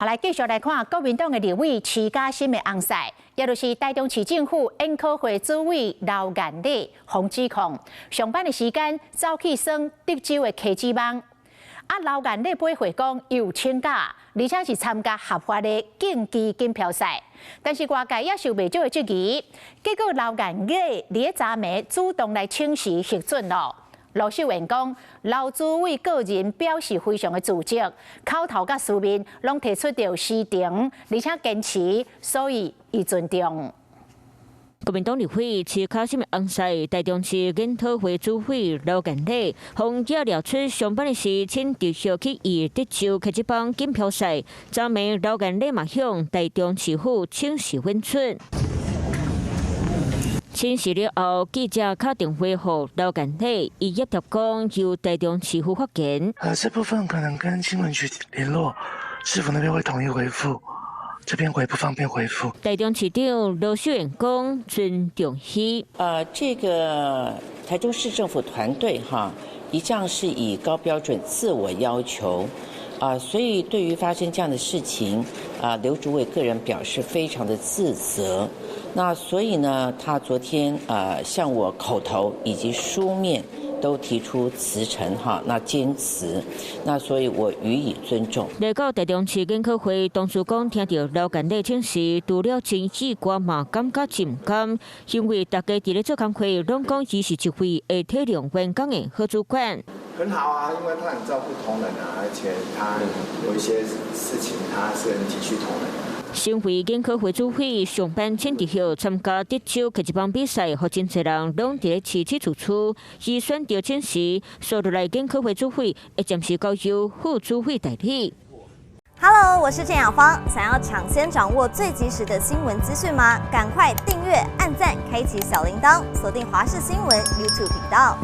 好，來繼續來看國民黨的立委徐嘉欣的翁婿，也就是台中市政府研考會主委劉彦禮予指控，上班的時間走去耍德州的溪子網。啊，劉彦禮回回講有請假，而且是參加合法的競技錦標賽，但是外界也受袂少的質疑。結果劉彦禮佇咧昨暝主動來請辭核准囉。盧秀燕講，劉主委個人表示非常的自責，口頭佮書面攏提出著辭呈，而且堅持，所以伊尊重。國民黨立委徐巧芯的翁婿，台中市研討會主委劉彦禮，予記者掠出上班的時，請直屬去伊德州溪子枋錦標賽。昨暝劉彦禮嘛向台中市府請辭允准。請辭了後，記者敲電話予劉彦禮，伊協調講由台中市府發言。這部分可能跟新聞局聯絡，市府那邊會統一回復，這邊回不方便回復。台中市長盧秀燕講尊重伊。這個台中市政府團隊哈，一向是以高標準自我要求，啊，所以對於發生這樣的事情，啊，劉主委個人表示非常的自責。那所以呢，他昨天啊向我口頭以及書面都提出辭呈哈，那堅辭，那所以我予以尊重。來到台中市研考會，董事講聽著劉彦禮請辭，除了真意外嘛，感覺真毋甘，因為大家佇咧做工課，攏講伊是一位會體諒員工的好主管。很好啊，因為他很照顧同仁啊，而且他有一些事情，他是很體恤同仁。身為研考會主委，上班請辭後參加德州溪子枋比賽，予真濟人攏佇咧支持處處。伊選擇請辭，紲落來研考會主委會暫時交由副主委代理。 Hello，我是鄭雅芳。想要搶先掌握最及時的新聞資訊嗎？趕快訂閱、按讚、開啟小鈴鐺，鎖定華視新聞 YouTube 頻道。